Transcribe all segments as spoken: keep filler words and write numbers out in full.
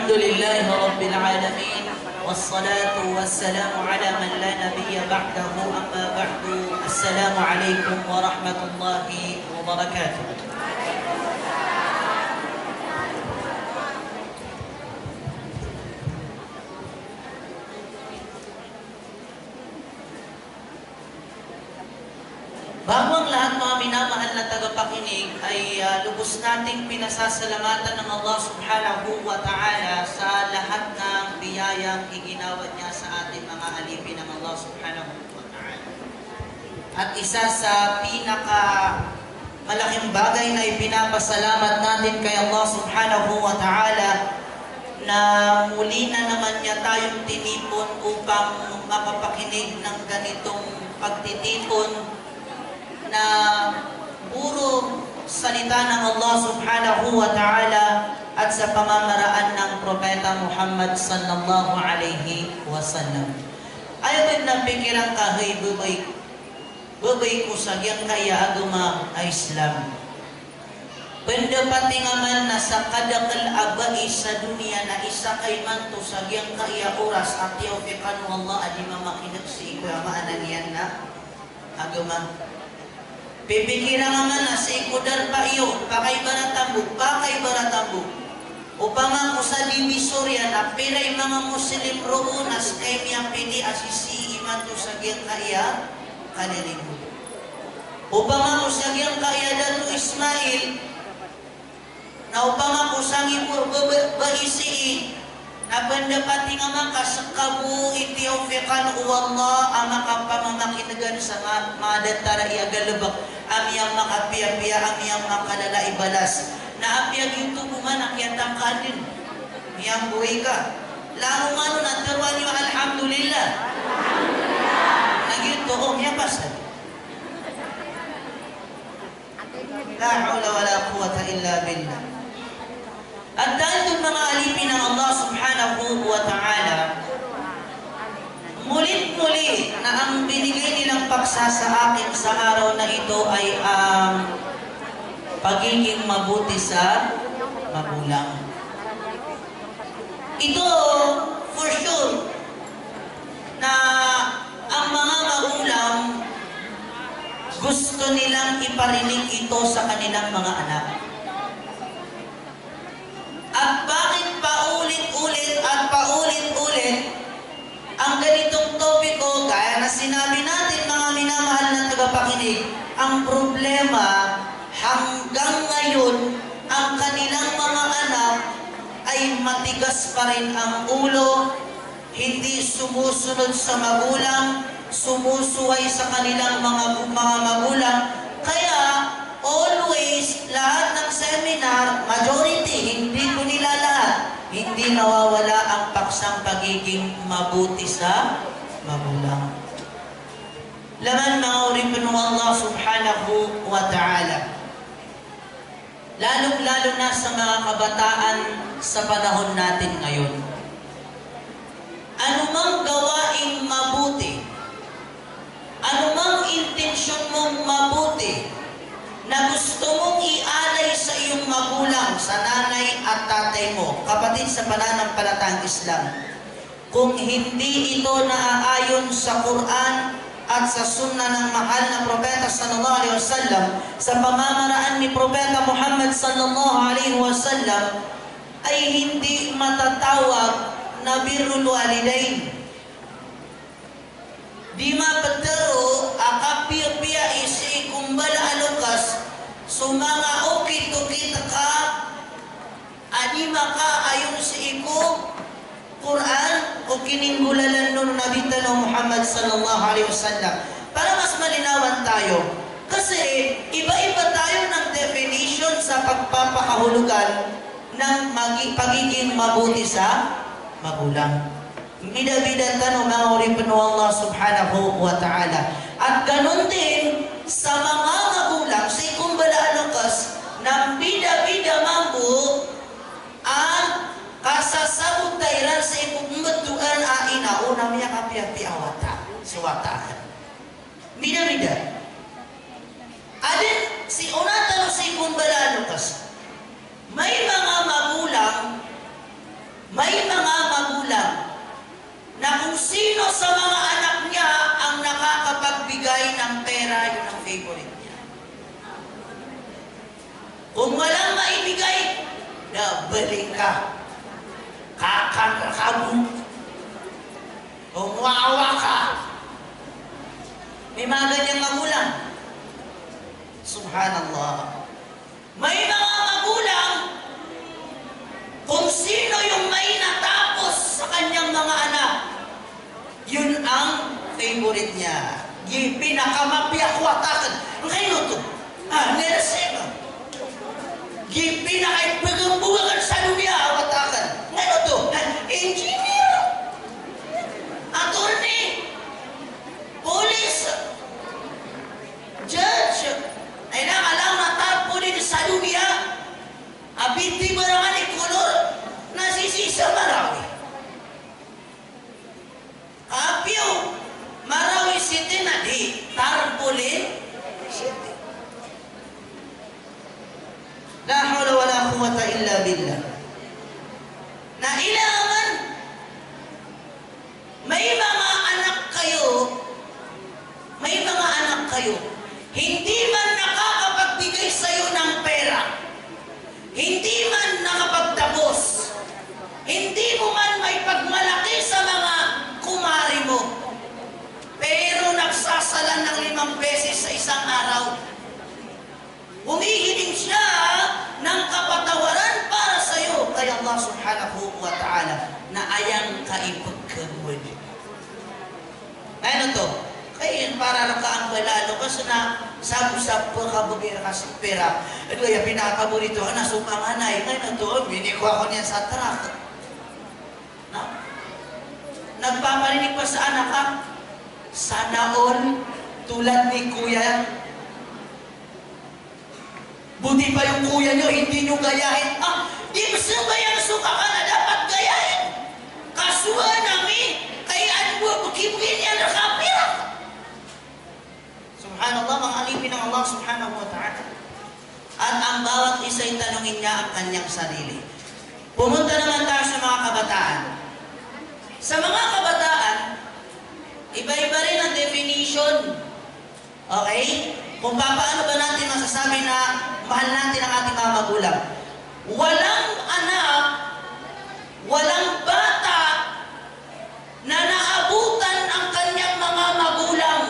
الحمد لله رب العالمين، والصلاة والسلام على من لا نبي بعده، أما بعد. السلام عليكم ورحمة الله وبركاته. Bago ang lahat, mga minamahal na tagapakinig, ay, ah, lubos nating pinasasalamatan ang Allah Subhanahu wa Ta'ala sa lahat ng biyayang iginawa niya sa ating mga alipin ng Allah Subhanahu wa Ta'ala. At isa sa pinakamalaking bagay na ipinapasalamat natin kay Allah Subhanahu wa Ta'ala na muli na naman niya tayong tinipon upang makapakinig ng ganitong pagtitipon na puro salita ng Allah Subhanahu wa Ta'ala at sa pamamaraan ng Propeta Muhammad sallallahu alaihi wasallam. Aya pn a pikiran ka, hay babay, babay ko sa giyangkaya a agama a Islam. Pndapati nga man na sa kadakl a bai sa doniya na isa ka imanto sa giyangkaya oras a tiyawfiqan o Allah a di mamakineg sii ko, aya maana niyan na agama. Pipikira nga man na sii ko darpa iyo, pakaibarat ambo, pakaibarat ambo. Opama ko sa Divisoria na pira i manga Muslim roo na ska i miyapd a sisii imanto sa giyangkaya kalilingod. Opama ko sa giyangkaya Dato Ismail, na opama ko sangii bo ba, ba, bai sii, na pndapati nga man ka ska bo i tiyawfiqan o Allah a makapamamakinegan sa ma, manga datar a galbk a miyamakapiyapiya, a miyamakalala i balas. Na apiya giyoto bo man a kiyatangkaan dn. Miyamboy ka. Langon man on na tharoa niyo, "Alhamdulillah." Na giyoto, o, miyapasad. La hawla wala quwwata illa billah. At dahil dun, mga alipin ng Allah Subhanahu wa Ta'ala, mulit-muli na ang binigay nilang paksa sa akin sa araw na ito ay ang pagiging mabuti sa magulang. Ito, for sure, na ang mga magulang, gusto nilang iparinig ito sa kanilang mga anak. At bakit paulit-ulit at paulit-ulit ang ganitong topiko, gaya na sinabi natin, mga minamahal na tagapakinig, ang problema, hanggang ngayon, ang kanilang mga anak ay matigas pa rin ang ulo, hindi sumusunod sa magulang, sumusuway sa kanilang mga gu-, mga magulang. Kaya, always, lahat ng seminar, majority, hindi ko nilalahat, hindi nawawala ang paksang pagiging mabuti sa magulang. Laman, mga oripn o Allah Subhanahu wa Ta'ala. Lalong-lalo na sa mga kabataan sa panahon natin ngayon. Anumang gawaing mabuti, anumang intensyon mong mabuti na gusto mong ialay sa iyong magulang, sa nanay at tatay mo, kapatid sa pananampalatayang Islam, kung hindi ito naaayon sa Quran at sa Sunnah ng mahal na Propeta sallallahu alaihi wasallam, sa pamamaraan ni Propeta Muhammad sallallahu alaihi wasallam, ay hindi matatawag na birrul walidain. Di maptharo a kapiyapiya i sii ko mbala a loks so manga okit-okit ka a di makaayon sii ko Quran o kininggolalan o Nabi tano Muhammad sallallahu alaihi wasallam. Para mas malinawan tayo, kasi iba-iba tayo ng definition sa pagpapakahulugan ng magi-, pagiging mabuti sa magulang. Mbida-bida tano, mga oripn o Allah Subhanahu wa Ta'ala. At ganun din sa manga magulang, sii ko mbala a loks, na mbida-bida mambo a kasasabota iran sii ko mbtowan a ina o na miyakapiyapiya a wata, so wata akn. Mbida-mbida. Adn sii, ona tano sii ko mbala a loks. May manga magulang May mga magulang na kung sino sa mga anak niya ang nakakapagbigay ng pera, yun ang favorite niya. Kung walang maibigay, na balik ka. Kakan ka mo. Kung wawa ka. May mga ganyang magulang. Subhanallah. May mga magulang, kung sino yung may natapos sa kanyang mga anak, yun ang favorite niya. Gi pinakamapiya ko wata akn. Angkaino oto? Ah, nursing. Gi pinakaipgmbog akn sa doniya a wata akn. Angkaino oto? Ah, engineer. Attorney. Police. Judge, ay na, kala ko na tarpaulin sa doniya a bitibarangan i kolor na sisii sa Marawi. Kapiya o Marawi City na di tarpaulin city. La hawla wala quwwata illa billah. Na ilay man, may mga anak kayo, may mga anak kayo, hindi man nakakapagbigay sa'yo ng pera, hindi man nakapagtapos, hindi mo man maipagmalaki sa mga kumare mo, pero nagsasalan ng limang beses sa isang araw. Humihiling siya ng kapatawaran para sa'yo kay Allah Subhanahu wa Ta'ala na ayang ka ipagkagowad. Ano to? Kay para rka ang balalo ka sa na sabu-sabu ka bagi rka sa pera. Ado ya pinakapaborito ka na sukangan ay. Ano to? Biniko ako niyan sa truck. Na? Nagpaparinig pa sa anak ka. Sana all tulad ni Kuya. Buti pa yung kuya nyo, hindi nyo gayahin. Ah, di ba sila gayaan so kakana dapat gayahin? Kasuhan ami, kaya ano ba, bukibugin yan na kapira. Subhanallah, mga alipin ng Allah Subhanahu wa Ta'ala. At ang bawat isa ay tanungin niya ang kanyang sarili. Pumunta naman tayo sa mga kabataan. Sa mga kabataan, iba-iba rin ang definition. Okay? Kung papaano ba natin masasabi na mahal natin ang ating mga magulang? Walang anak, walang bata na naabutan ang kanyang mga magulang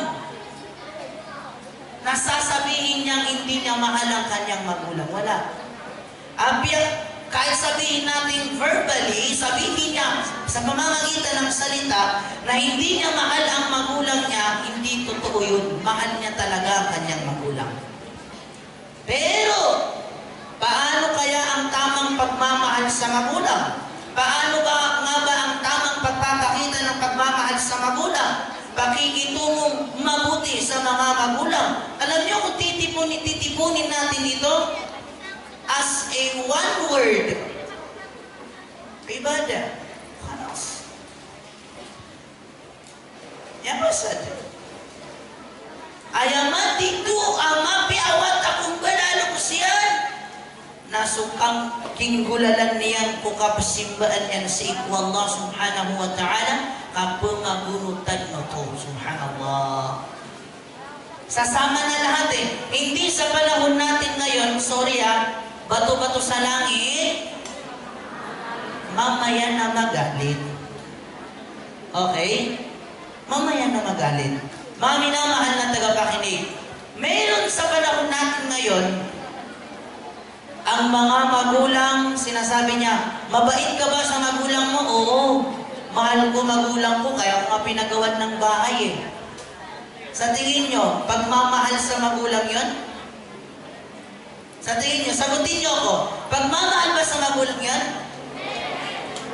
na sasabihin niyang hindi niya mahal ang kanyang magulang. Wala. Apiya, kahit sabihin natin verbally, sabihin niya sa pamamagitan ng salita na hindi niya mahal ang magulang niya, hindi totoo yun. Mahal niya talaga ang kanyang magulang. Pero, paano kaya ang tamang pagmamahal sa magulang? Paano ba nga ba ang tamang pagpapakita ng pagmamahal sa magulang? Pakikitungong mabuti sa mga magulang. Alam niyo kung titipunin, titipunin natin ito, as a one word, ibadah. Khalas. Aya masad. Aya matito a mapiya a wata ko mbalalo ko siyan na so kangkinggolalan iyan ko kapsimbaan iyan sii ko Allah Subhanahu wa Ta'ala, kapngagonotan oto. Subhanallah. Sasama na lahat eh. Hindi sa panahon natin ngayon, sorry ah, bato-bato sa langit, mamaya na magalit. Okay? Mamaya na magalit. Mga minamahal na tagapakinig, meron sa panahon natin ngayon, ang mga magulang, sinasabi niya, "Mabait ka ba sa magulang mo?" "Oo, mahal ko magulang ko, kaya ko nga pinagawad ng bahay eh." Sa tingin niyo, pagmamahal sa magulang yun? Sa tingin niyo, sagutin niyo ako, pagmamahal ba sa magulang yun?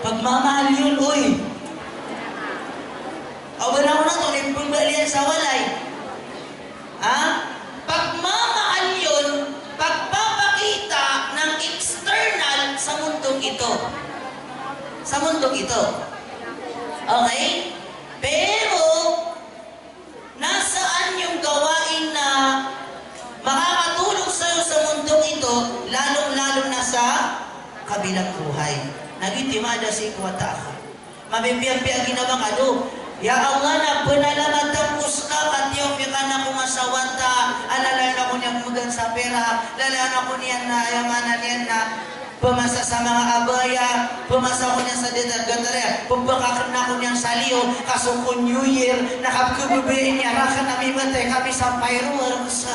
Pagmamahal yun, uy. Awan ako na to, nagpambalian sa walay. Ha? Pagmamahal yun, pagpapakita ng external sa mundong ito. Sa mundong ito. Okay? Pero, nasaan yung gawain na makakatulong sa'yo sa mundong ito, lalong-lalo na sa kabilang buhay? Na giyoto i maada sii ko wata aka. Mapipiyapiya a ginawang ado. Ya Allah, na panalamatan ko ska ka tiyawfiqan ako nga sa wata a lalayon ako niyan pmgan sa pera, lalayon ako niyan na, aya maana niyan na pmasa sa manga abaya, pmasa ako niyan sa datar-datar iyan, pphakakn ako niyan sa liyo, ka so ko New Year na kapkhababayaan iyan rakn a mimatay kami sa fireworks.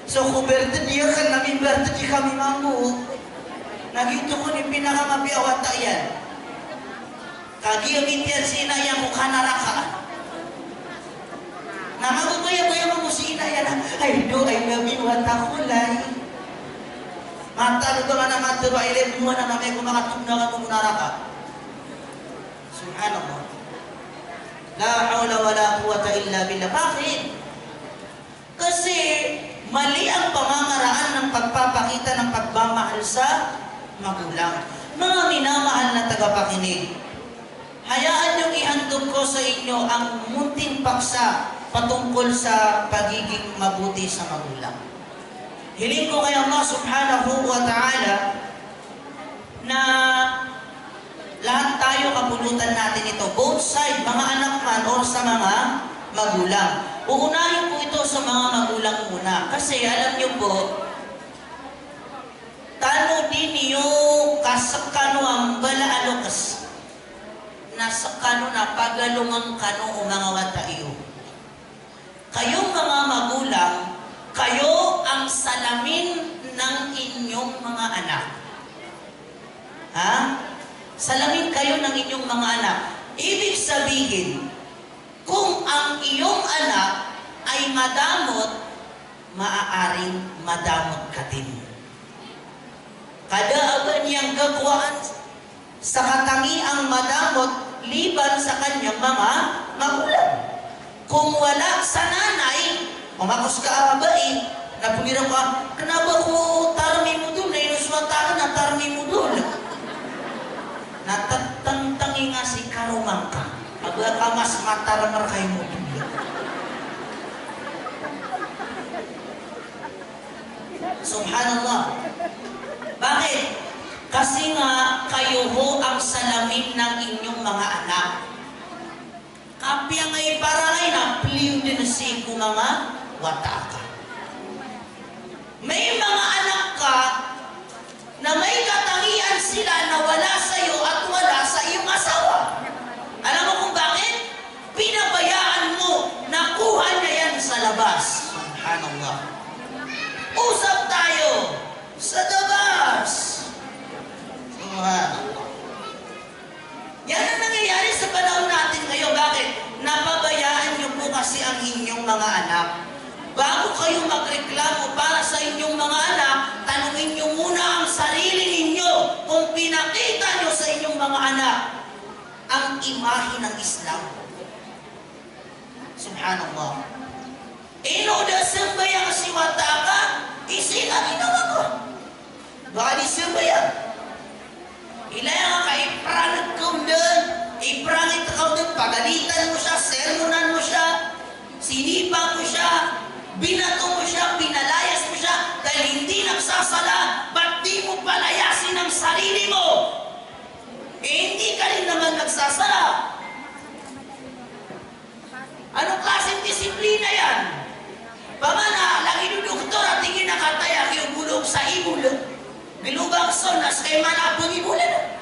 So ko birthday akn na mi-birthday kami mambo. Na giyoto kon i pinakamapiya a wata iyan. Kagiya mitiyan si ina iyan ko kanaraka. Na mababaya-baya mambo si ina iyan a, ay do, ay nabi, wata ko lay. Mataro ba nga na mataro a ilay bunga na mamay ko makatog na ka ko naraka. Subhanallah. La hawla wala quwwata illa billah. Bakit? Kasi mali ang pamamaraan ng pagpapakita ng pagmamahal sa magulang. Mga minamahal na tagapakinig, hayaan niyong ihandog ko sa inyo ang munting paksa patungkol sa pagiging mabuti sa magulang. Hiling ko kay Allah Subhanahu wa Ta'ala na lahat tayo, kapulutan natin ito, both side, mga anak man or sa mga magulang. Uunahin ko ito sa mga magulang muna. Kasi alam niyo po, tano di niyo kaskano ang bala a loks na skano na pagalongan kano o manga wata iyo. Kayong mga magulang, kayo ang salamin ng inyong mga anak. Ha? Salamin kayo ng inyong mga anak. Ibig sabihin, kung ang iyong anak ay madamot, maaaring madamot ka din. Kada a ba niyang gagawaan sa katangiang madamot liban sa kanyang mga magulang. Kung wala sa nanay, o makos ka a bai, na pagiraw ka, kna ba ko tarmi modol, na inoswata ka na tarmi modol. Na tatangtangi nga si karomang ka. Aba ka mas matarmar kay modol. Subhanallah. Bakit? Kasi nga, kayo ho ang salamin ng inyong mga anak. Kapiya nga iparangay na pliw dn sii ko manga wata ka. May mga anak ka na may katangian sila na wala sa iyo at wala sa iyong asawa. Alam mo kung bakit? Pinabayaan mo, nakuha niya yan sa labas. Subhanallah. Usap tayo sa labas. Subhanallah. Yan ang nangyayari sa panahon natin ngayon. Bakit? Napabayaan niyo po kasi ang inyong mga anak. Bago kayo magreklamo para sa inyong mga anak, tanungin niyo muna ang sarili ninyo kung pinakita niyo sa inyong mga anak ang imahe ng Islam. Subhanallah. Ino da sambayang si wata ka, isi ka ginawa ko. Baka di sambayang. Ilaya nga ka, iprank ka on dn, iprank ka on dn, pagalitan mo siya, sermonan mo siya, sinipa mo siya, binato mo siya, pinalayas mo siya, dahil hindi nagsasala, ba't di mo palayasin ang sarili mo? Eh, hindi ka rin naman nagsasala. Anong klaseng disiplina yan? Pamana, lagid o doktor a tig iyan a kataya ki o bolong sa ibol. Globang son, na skay man a pngibolan.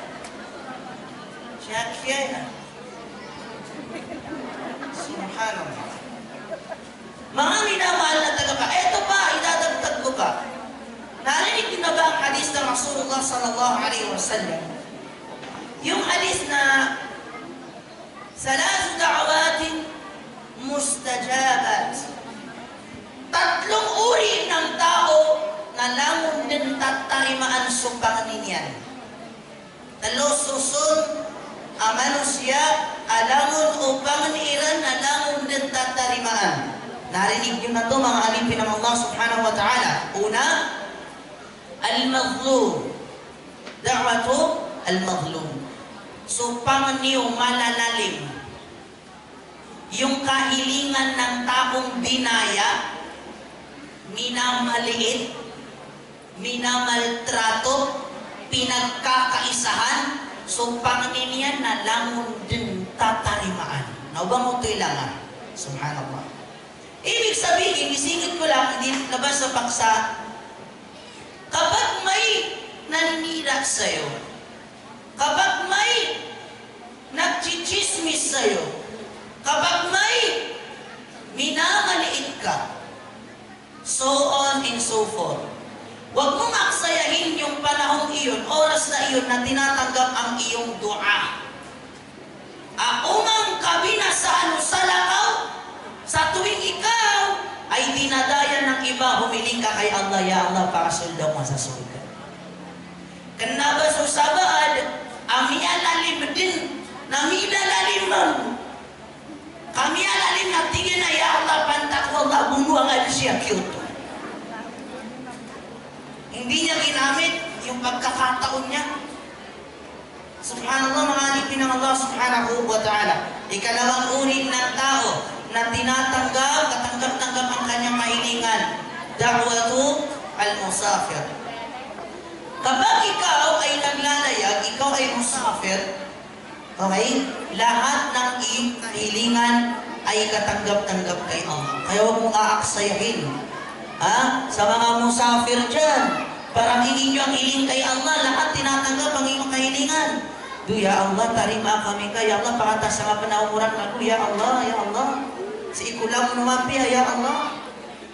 Siya, siya yan. Subhanallah. Mga minamahal na tagapa, eto pa, idadagdag ko pa. Narinig niyo na ba ang hadith ng Rasulullah sallallahu alaihi wasallam? Yung hadith na Thalathu da'awatin mustajabat. Tatlong uri ng tao na langon dn tatarimaan so pangni niyan. Tlo soson a manosiya a langon o pangni iran na langon dn tatarimaan. Narinig niyo na to, mga alipin ng Allah Subhanahu wa Ta'ala. Una, al-mazlum. Da'watu al-mazlum. So pangni o malalalim. Yung kahilingan ng taong dinaya, minamaliit, Minamaltrato, pinagkakaisahan, so pangnin iyan na langon dn tatarimaan. Na o ba oto i langon. Subhanallah. Ibig sabihin, isingit ko lang, hindi labas sa paksa. Kapag may naninira sa'yo, kapag may nagchichismis sa'yo, kapag may minamaliit ka, so on and so forth. Wag mong aksayahin yung panahong iyon, oras na iyon na tinatanggap ang iyong dua. A, o man kabinasaan o salakaw, sa tuwing ikaw ay dinadaya ng iba, humiling ka kay Allah, "Ya Allah, pakasold ako sa sorga." Kna ba so sabaad a miyalalim dn, na milalaliman. Ka miyalalim na tig iyan a, "Ya Allah, pantag ko Allah, bonoa ngka dn siya giyoto." Hindi niya ginamit yung pagkakataon niya. Subhanallah, mga alipin ng Allah Subhanahu wa Ta'ala. Ikalawang uri ng tao na tinatanggap, katanggap-tanggap ang kanyang kahilingan, da'watu al-musafir. Kapag ikaw ay naglalayag, ikaw ay musafir, okay, lahat ng iyong kahilingan ay katanggap-tanggap kay Allah. Kaya huwag mong aaksayahin. Ha? Sa mga musafir dyan, parang ingin nyo ang hiling kay Allah, lahat tinatanggap ang iyong kahilingan. Do, ya Allah, tarimaa kami ka. Ya Allah, pakataas ang kapanaomoran ako. Ya Allah, ya Allah. Si ikulang mo naman, ya Allah.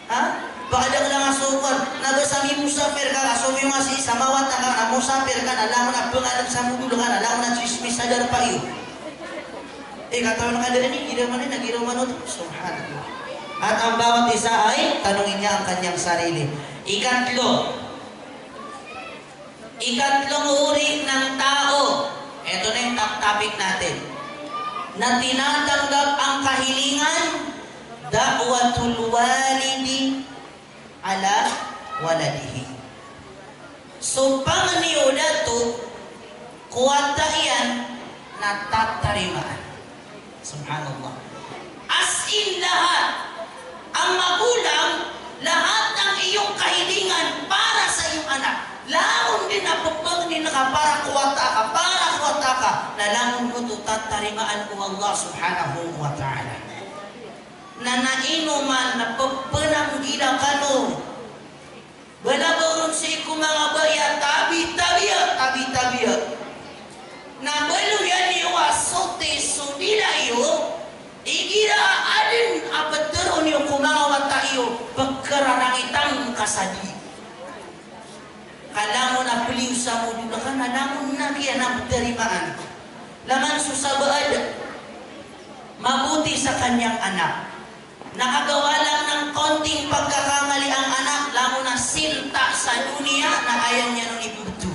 Ha? Pakadakl a nga so kowan, na ba sa mimusafir ka, ka so miyowa si isa mawata ka, na musafir ka, na langon a pngalan sa modol ka, na langon a chismis sa darpa iyo. Eh, katawan ka dn ini, giraw man ini, giraw man oto. Subhanallah. At ang bawat isa ay tanungin niya ang kanyang sarili. Ikatlo, ikatlong uri ng tao, eto na yung top topic natin, na tinatanggap ang kahilingan, da'watul walidi ala waladihi. So pangni o dato ko wata iyan na tatarimaan. Subhanallah. As in, lahat. Ang magulang, lahat ng iyong kahilingan para sa iyong anak. Langon dn a pphangnin ka para ko wata ka, para ko wata ka. Na langon oto tatarimaan o Allah Subhanahu wa Ta'ala. Na naino man na pphananggila kano. Bala ba ron sii ko manga babay a tabi-tabiya, tabi-tabiya. Na baloy niyo a soti so dila iyo, igira a adn a ptharoon iyo ko manga wata iyo, pkharangitan ka sa di. Ka langon a pliyo sa modol ka, na langon na kiyan a ptarimaan. Langon so sabaad, mabuti sa kanyang anak. Nakagawa lang ng konting pagkakamali ang anak, langon a sinta sa doniya, na aya niyan on ibbtho.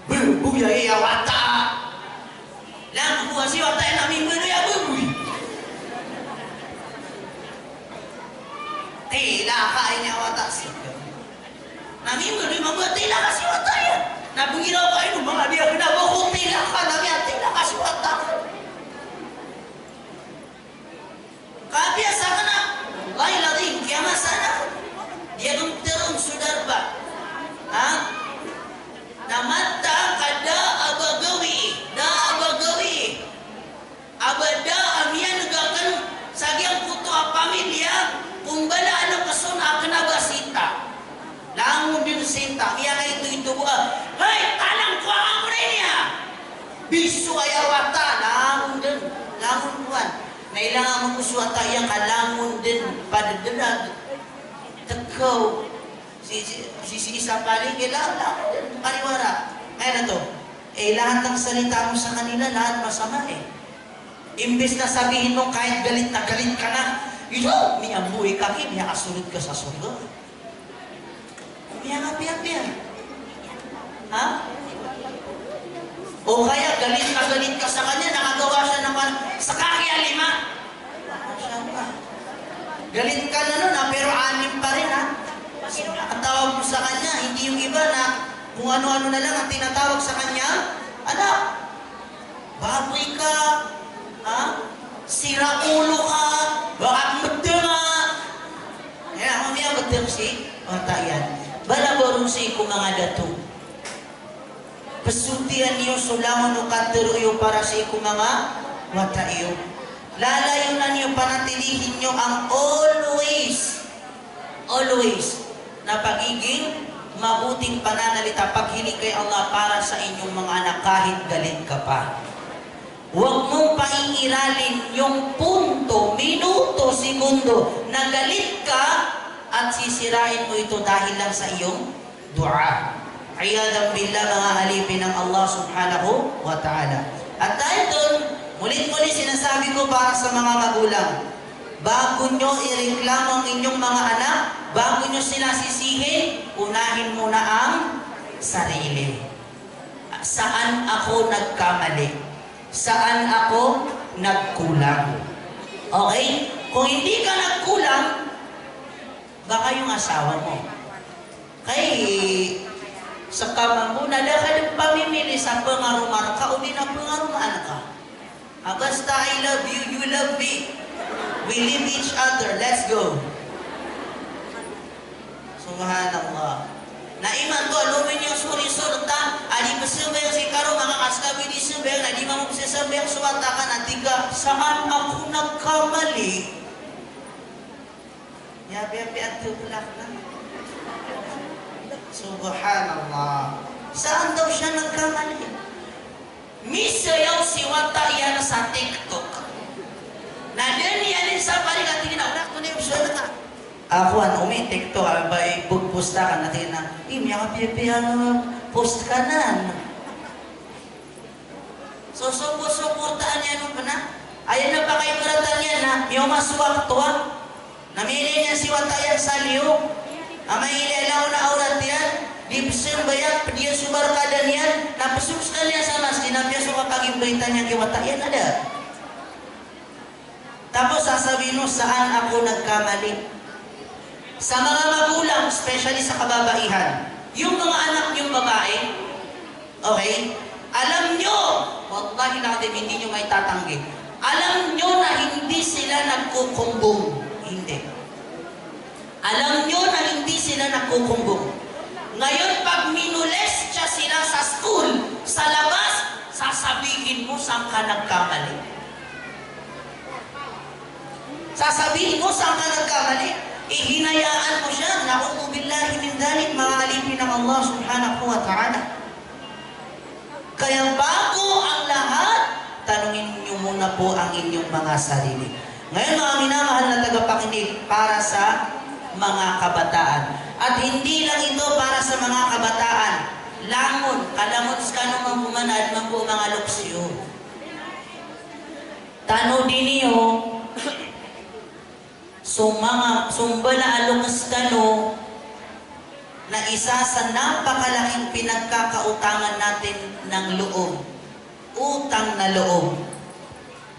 Bboy a iya wata. Langon a si wata iyan a mimbaloy a bboy. Tilaka i niyan a wata sii. Na mimbaloy mambo a tilaka si wata iyan. Na bngiraw ka ino, manga di a kna ba ko tilaka, na miyatilaka si wata. Kapiya sakn a, wallahi lazim, kiyamasa na. Di ako mtharoon so darpa. Ha? Na mataan ka da a ba gawii, da a ba gawii. A ba da a miyan'g akn sa giyangkoto a pamilya, ko mbala a lokes on a kna ba sita. Langon dn sita, miyakaito-ito bo a, "Hay, talang ko a ngangkoda ini a." Biso aya wata, langon dn, langon kowan. Na ilay mambo so wata iyan ka langon dn, pd dn a tkaw. Si, si, si, si isa pali, kailangan langon dn, kaliwara. Kaya na to. Eh, lahat ng salita mo sa kanila, lahat masama eh. Imbes na sabihin mo, kahit galit na galit ka na, "Ito, miyambuhay ka ki, miyakasold ka sa sorga." Miyangapiyapiya. Ha? O kaya galit na galit ka sa kanya, nakagawa siya ng kan-, sa kaki a lima. Masha Allah. Galit ka na nun, ha, pero anim pa rin, ha? Ang tawag mo sa kanya, hindi yung iba na kung ano-ano na lang ang tinatawag sa kanya, anak. Baboy ka, ha? Sira ulo ka, baka mdng ka. Kaya mamaya mdng si wata iyan. Bala ba ron sii ko manga dato. Pzotiya niyo so langon o katharo iyo para sii ko manga wata iyo. Lalayon niyo, panatilihin niyo ang always, always na pagiging mabuting pananalig, paghiling kay Allah para sa inyong mga anak kahit galit ka pa. Huwag mong paiiralin yung punto, minuto, segundo na galit ka at sisirain mo ito dahil lang sa iyong dua. Iyadhan billah, mga alipin ng Allah subhanahu wa ta'ala. At dahil doon, mulit-muli sinasabi ko para sa mga magulang, bago nyo ireklamo ang inyong mga anak, bago nyo sila sisihin, unahin muna ang sarili. Saan ako nagkamali? Saan ako nagkulang? Okay? Kung hindi ka nagkulang, baka yung asawa mo. Kay, sa kamanggo, na da ka dn pamimili sa pangaroma rka o di na pangaromaan ka. Ah, basta I love you, you love me. We leave each other. Let's go. Subhanallah. Na imanto a lobi niyo so result a, a di pzambayang si karoma ka, ka ska ba di sambayang, na di mambo pzasambayang so wata ka, na tig ka, saan ako nagkamali? Miyapiyapiya a tolak na. Subhanallah. Saan daw siya nagkamali? Misayaw si wata iyan sa TikTok. Na da niyan sabari, na tig iyan a, "Wala ko na yung option na." Ako an omi-TikTok, a ba i-post aken, na tig iyan a, "Eh, miyapiyapiya a post ka nan." So, so, suportaan iyan on pn a. Aya na pakaibaratan iyan na miyaoma so wakto a. Na miyailay niyan si wata iyan sa liyo. Amay ilay langon a awrat iyan, di pzambayang, pd iyan so barkada niyan, na pzok skaniyan sa masjid, na apiya so kapagimbaitan iyan ki wata iyan a da. Tapos sasabihin mo, saan ako nagkamali? Sa mga magulang, especially sa kababaihan, yung mga anak niyong babae, okay? Alam niyo, wallahi al-azim, hindi niyo maitatanggi. Alam niyo na hindi sila nagkukumbong. Hindi. Alam niyo na hindi sila nagkukumbong. Ngayon, pag minolestya sila sa school, sa labas, sasabihin mo saan ka nagkamali. Sasabihin mo saan ka nagkamali. Eh, hinayaan mo siya. Na'udhu billahi min dhalik, mga alipin ng Allah subhanahu wa ta'ala. Kaya bago ang lahat, tanungin niyo muna po ang inyong mga sarili. Ngayon, mga minamahal na tagapakinig, para sa mga kabataan. At hindi lang ito para sa mga kabataan. Langon, kalangon skano mambo man a adn mambo a manga loks iyo. Tanodi niyo so manga, so mbala a loks tano na isa sa napakalaking pinagkakautangan natin ng loob. Utang na loob.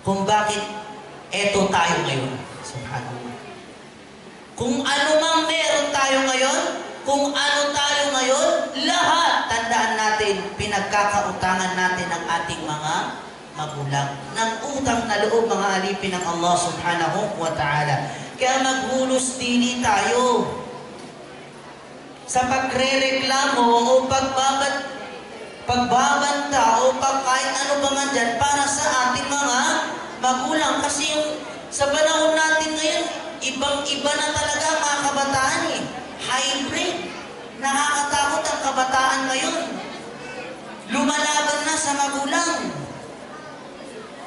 Kung bakit eto tayo ngayon. Subhanallah. Kung ano mang meron tayo ngayon, kung ano tayo ngayon, lahat, tandaan natin, pinagkakautangan natin ang ating mga magulang. Ng utang na loob, mga alipin ng Allah subhanahu wa ta'ala. Kaya maghulos dili tayo sa pagrereklamo o pagbabat-, pagbabanta o pag-, kahit ano pa man dyan para sa ating mga magulang. Kasi yung sa panahon natin ngayon, ibang-iba na talaga ang mga kabataan eh. Hybrid. Nakakatakot ang kabataan ngayon. Lumalaban na sa magulang.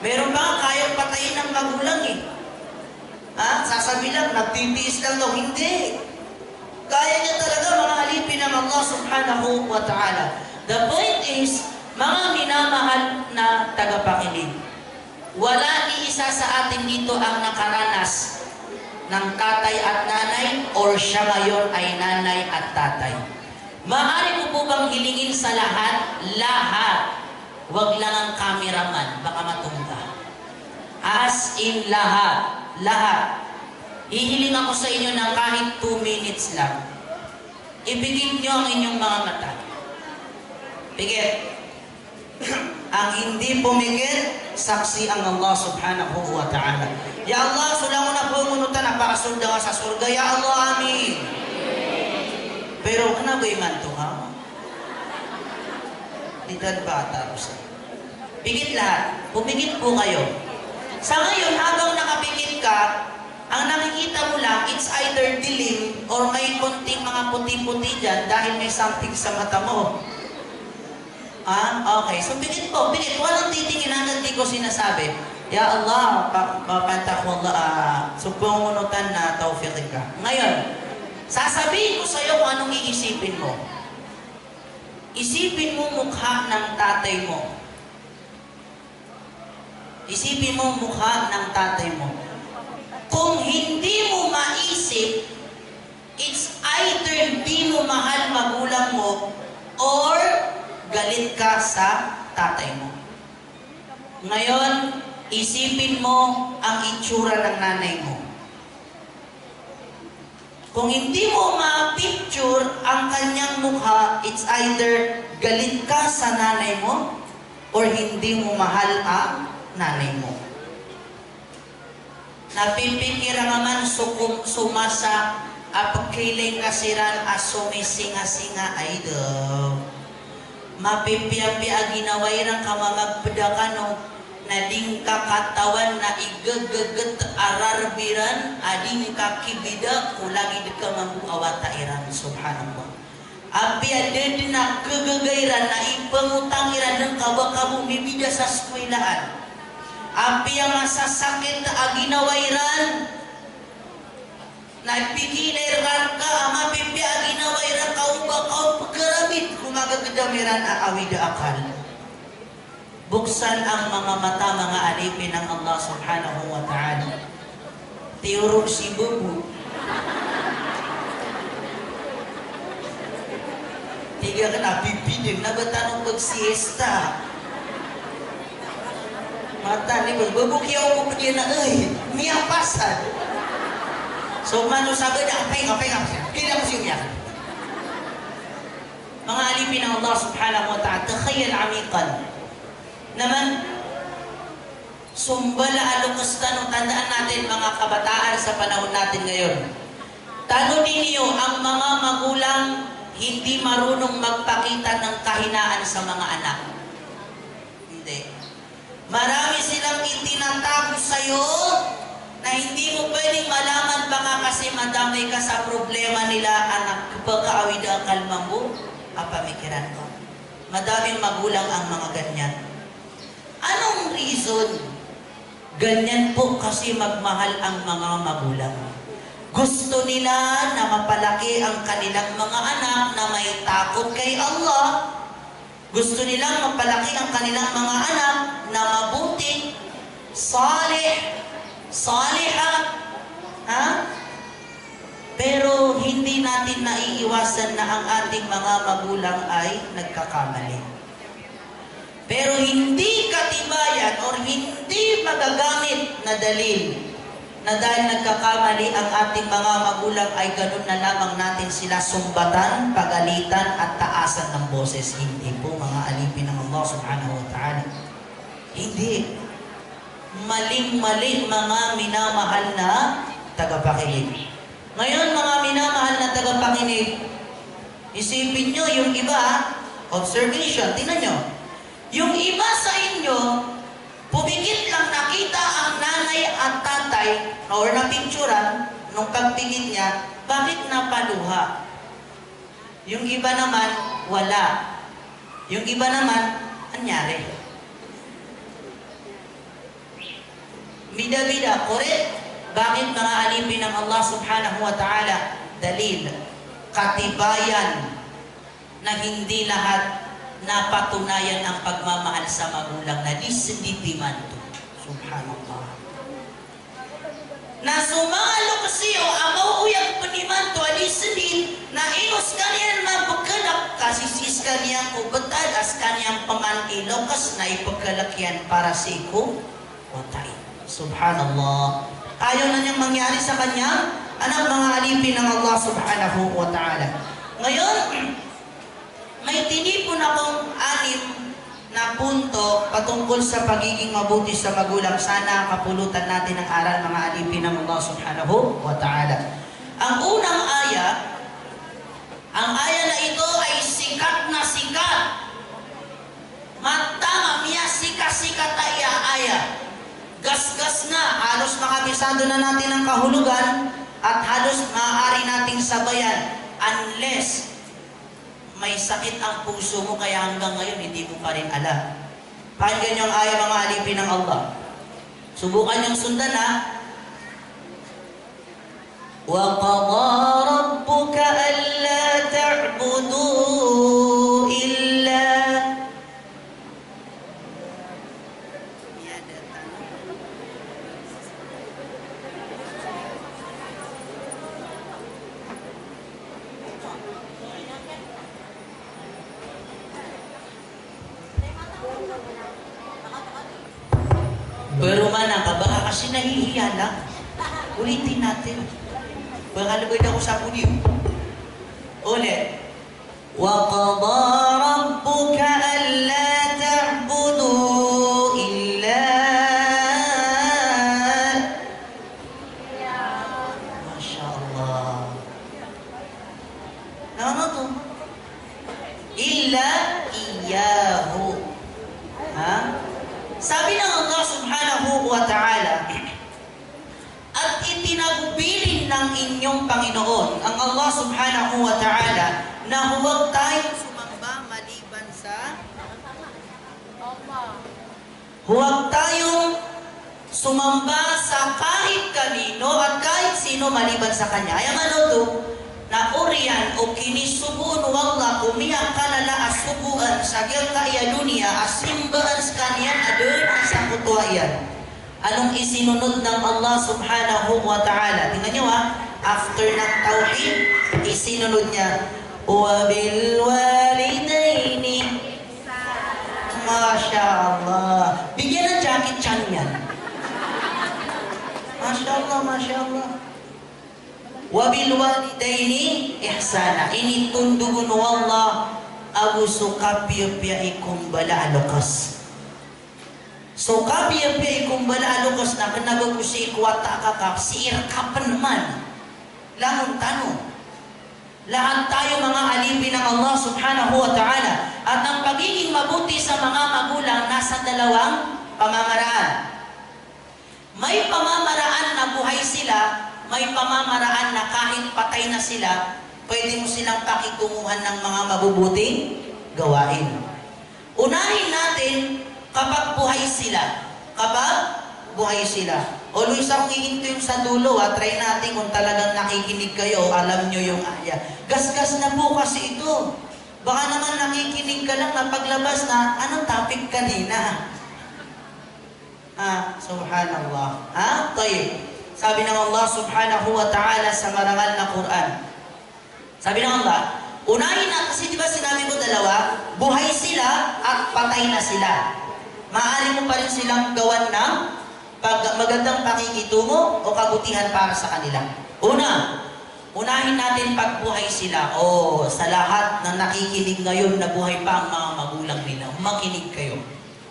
Meron pa nga kayang patayin ng magulang eh. Ha? Sasabi lang, nagtitiis lang daw. Hindi. Kaya niya talaga, mga alipin ng Allah subhanahu wa ta'ala. The point is, mga minamahal na tagapakinig, wala ni isa sa atin dito ang nakaranas ng tatay at nanay or siya ngayon ay nanay at tatay. Maaari ko po bang hilingin sa lahat, lahat, wag lang ang cameraman, baka matumba. As in, lahat, lahat. Hihiling ako sa inyo ng kahit two minutes lang. Ipikit niyo ang inyong mga mata. Pikit. Ang hindi pumikit, saksi ang Allah subhanahu wa ta'ala. Ya Allah, so langon a pangonotan a pakasold angka sa sorga. Ya Allah, amin. Pero kena ba imanto ka? Di ta ba tarosan. Pikit lahat. Pumikit po kayo. Sa ngayon, habang nakapikit ka, ang nakikita mo lang, it's either dilim or may konting mga puti-puti dyan dahil may something sa mata mo. Ah, okay. So, pikit po, pikit. Walang titingin hanggang di ko sinasabi. Ya Allah, pa-, pa-, patakwallah, ah, so, pangunutan na tawfiq ka. Ngayon, sasabihin ko sa'yo kung anong iisipin mo. Isipin mo mukha ng tatay mo. Isipin mo mukha ng tatay mo. Kung hindi mo maisip, it's either di mo mahal magulang mo or galit ka sa tatay mo. Ngayon, isipin mo ang itsura ng nanay mo. Kung hindi mo ma-picture ang kanyang mukha, it's either galit ka sa nanay mo or hindi mo mahal ang nanay mo. Na pipikir nga man so kum-, so masa a pekilay ka siran a somisingasinga, ay daw. Mapipiyapiya a ginawa iran ka mamagpeda kano, na di ngka katawan na igegeget a rarb iran a di ngka kibida ko lagid ka mambo a wata iran. Subhanallah. Apiya da den a kegaga iran na ipengutang iran den ka ba ka bo mibida sa skwilaan. Apiya masasakit a ginawa iran na ipikilay rka a mapipiya a ginawa iran ka o ba ka on pegarabid ko magagedam iran a awid a akal. Buksan ang mga mata, mga alipin ng Allah Subhanahu wa Ta'ala. Tiyoro si Bubu. Tig akn a pipiding na ba tano pagsiesta. Mata ni Bubu, kiyaw ko pd iyan a, ay, miyapasad. So, mano sa gada, apay, apay, apay. Kailan ko siya Mga alipin ng Allah Subhanahu wa Ta'ala, takhayyal amiqan. Na man, so mbala a loks tano, tandaan natin, mga kabataan sa panahon natin ngayon. Tanodi niyo ang mga magulang hindi marunong magpakita ng kahinaan sa mga anak. Hindi. Marami silang itinatago sa'yo na hindi mo pwedeng malaman, baka kasi madamay ka sa problema nila, anak, pagkaawid ang kalma mo, a pamikiran mo. Madaming magulang ang mga ganyan. Anong reason? Ganyan po kasi magmahal ang mga magulang. Gusto nila na mapalaki ang kanilang mga anak na may takot kay Allah. Gusto nilang mapalaki ang kanilang mga anak na mabuti, salih, saliha, ha? Pero hindi natin naiiwasan na ang ating mga magulang ay nagkakamali. Pero hindi katibayan or hindi magagamit na dalil na dahil nagkakamali ang ating mga magulang ay ganun na lamang natin sila sumbatan, pagalitan, at taasan ng boses. Hindi po, mga alipin ng Allah Subhanahu wa Ta'ala. Hindi. Maling-mali, mga minamahal na tagapakinig. Ngayon, mga minamahal na tagapakinig, isipin nyo yung iba, observation, tingnan nyo. Yung iba sa inyo, pumikit lang, nakita ang nanay at tatay, or napicturan, nung pagpikit niya, bakit napaluha? Yung iba naman, wala. Yung iba naman, anyari. Bida-bida, correct? Bakit, mga alipin ng Allah Subhanahu wa Ta'ala? Dalil, katibayan na hindi lahat napatunayan ang pagmamahal sa magulang na di sendit imanto. Subhanallah. Na so manga loks iyo a maoyag pn imanto a di sendit, na ino skaniyan mapkhalk, ka sii skaniyan ko btad a skaniyan pman i loks na ipkhalk iyan para sii ko wata iyan. Subhanallah. Ayaw na niyang mangyari sa kanyang anak, mga alipin ng Allah Subhanahu wa Ta'ala. Ngayon, may tinipon akong anim na punto patungkol sa pagiging mabuti sa magulang. Sana kapulutan natin ng aral, mga alipin ng Allah Subhanahu wa Ta'ala. Ang unang ayat, Ang ayah na ito ay sikat na sikat. Mataan a miyasikasikat aya ayah. Gasgas na, halos makabisado na natin ang kahulugan at halos maaari nating sabayan, unless may sakit ang puso mo kaya hanggang ngayon hindi mo pa rin alam. Pakinggan niyo ang ayah, mga alipin ng Allah. Subukan niyong sundan, ha? وقضى ربك ألا تعبدوا إلا Pero mana ka, baka kasi nahihiya lang. Ulitin natin. Baka lubid ako sa podium. Ulit. وقضى ربك ألا تعبدوا إلا Masha Allah. Na ano to? إلا إياه. Ha? Sabi ng Allah Subhanahu wa Ta'ala, at itinagbilin ng inyong Panginoon, ang Allah Subhanahu wa Ta'ala, na huwag tayong sumamba maliban sa Huwag tayong sumamba sa kahit kanino at kahit sino maliban sa Kanya. Aya maana oto na oriyan o kinisogoon o Allah ko miyakalala a sogoan sa giyangkaya doniya a simbaan skaniyan a da dn a sakotoa iyan. Anong isinonod ng Allah Subhanahu wa Ta'ala? Tingnan niyo, ha, after ng tawhid, isinonod niya, وبالوالدين Masha Allah. Bigyan ng Jackie Chan yan. Masha Allah, Masha Allah. وبالوالدين إحسانا. Initondog o Allah ago so kapiyapiya i kumbala a loks. So kapiyapiya i kumbala a loks na kna ba ko sii ko wata a kaka, sii rka pn man. Langon tano. Lahat tayo mga alipin ng Allah Subhanahu wa Ta'ala. At ang pagiging mabuti sa mga magulang nasa dalawang pamamaraan. May pamamaraan na buhay sila, may pamamaraan na kahit patay na sila, pwede mo silang pakitunguhan ng mga mabubuting gawain. Unahin natin kapag buhay sila. Kapag buhay sila. Always akong iinto yung sa dulo, ah. Try natin kung talagang nakikinig kayo, alam nyo yung aya. Gasgas na po kasi ito. Baka naman nakikinig ka lang na paglabas na, anong topic kanina? Ah, subhanallah. Ha? Tayyib. Sabi ng Allah Subhanahu wa Ta'ala sa marangal na Quran. Sabi ng Allah, unahin na, kasi di ba sinabi ko dalawa, buhay sila at patay na sila. Maaari mo pa rin silang gawan ng pag, magandang pakikitungo o kabutihan para sa kanila. Una, unahin natin pag buhay sila. O, sa lahat ng nakikinig ngayon na buhay pa ang mga magulang nila, makinig kayo.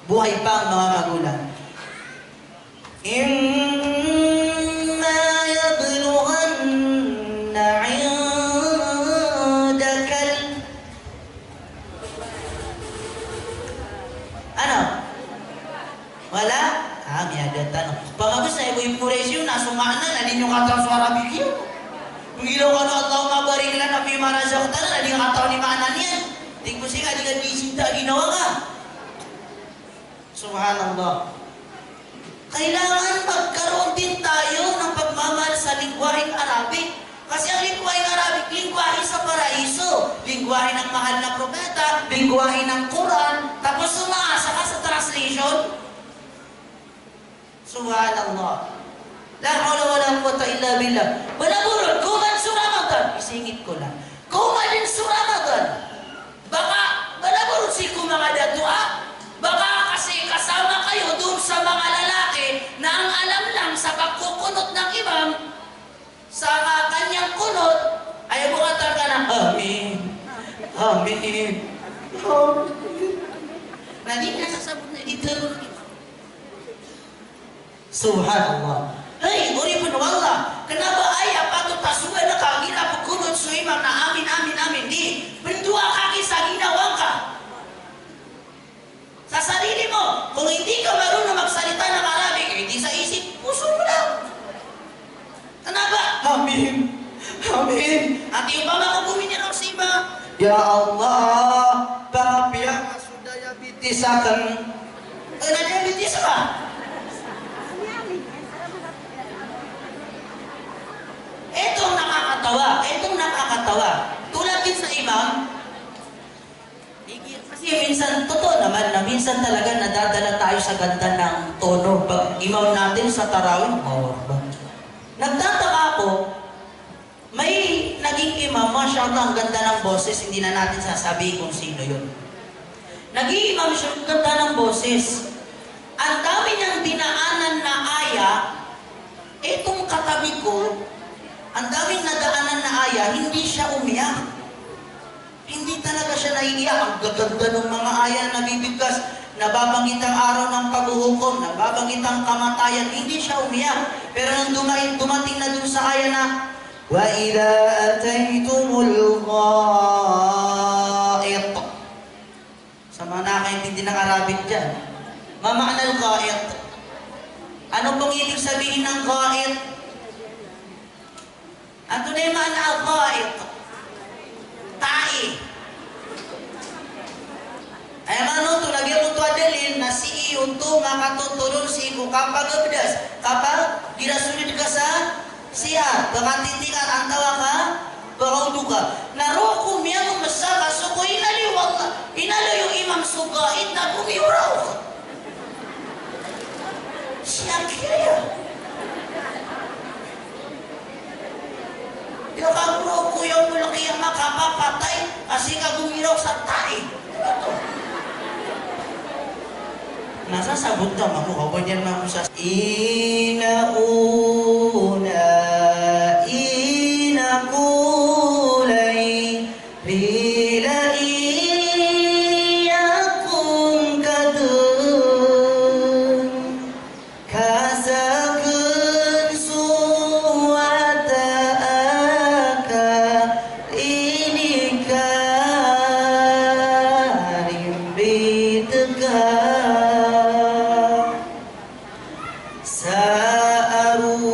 Buhay pa ang mga magulang. إما يبلغن عندك ال-, ano? Wala? Ah, miyada tano. Pangabos na ibo Ibnu Quraysy na so maana na di nyo katawan so Arabic iyo. Pnggiraw kano Allahumma barik lana fima razaqtana na di nyo katawan i maana niyan. Tig ko sii ka di ka di sinta ginawa ka. Subhanallah. Kailangan magkaroon din tayo ng pagmamahal sa lingwaheng Arabic. Kasi ang lingwaheng Arabic, lingwahe sa paraiso, lingwahe ng mahal na propeta, lingwahe ng Quran, tapos umaasa ka sa translation? Subhanallah. La hawla wala quwwata illa billah. Balabaw ron, kowan so Ramadan, isingit ko lang. Kowan so Ramadan. Baka, balabaw ron sii ko manga dato, ah. Baka kasi kasama kayo doon sa mga lalaki na ang alam lang sa pagkukunot ng imam, sa kanyang kunot, ay bukatar ka ng, "Amin. Amin. Amin." Na di niya sasabot na ito. Subhanallah. Hay, oripn o Allah. Kna ba aya patot a sogoan ka igira pkunot so imam na amin, amin, amin. Di Ya Allah, pangapiya ka so diabetes akn. Kna diabetes ka? Ito ang nakakatawa, ito ang nakakatawa. Tulad din sa imam, kasi minsan, totoo naman na minsan talaga nadadala tayo sa ganda ng tono. Pag imam natin sa tarawih, Allahu Akbar. Nagtataka ako, may naging imam, masha Allah, ang ganda ng boses, hindi na natin sasabihin kung sino yun. Naging imam siya, ang ganda ng boses. Ang dami niyang dinaanan na aya, itong katabi ko, ang daming nadaanan na aya, hindi siya umiyak. Hindi talaga siya naiiyak. Ang gaganda ng mga aya na nabibigkas. Nababanggit ang araw ng paghuhukom, nababanggit ang kamatayan, hindi siya umiyak. Pero nung dumating, dumating na dun sa aya na, "Wa idha ataytumul gha'it." Sa mga nakakaintindi ng Arabic dyan, ma ma'na al-gha'it? Ano pong ibig sabihin ng gha'it? Antonaa i maana a gha'it? Tai. Aya maana oto, lagid oto a dalil na sii oto makatotoron sii ko kapagabdas, kapag igira soled ka sa C R, pkatitikar, antawaa ka, pkaudo ka. Na roo ko miyangmsa ka so ko inaloy o Allah, inaloy o imam so gha'it na gomiyoraok. Siya kiriya. Di ka guro ko yawmul qiyamah ka papatay, ka sii ka gomiyoraok sa tai. Na sasabot ka mambo ka ba niyan mambo sa ina una, ina kulay. Bila iyakun kadn, ka sakn so wata aka ini karimbit ka. Sa aru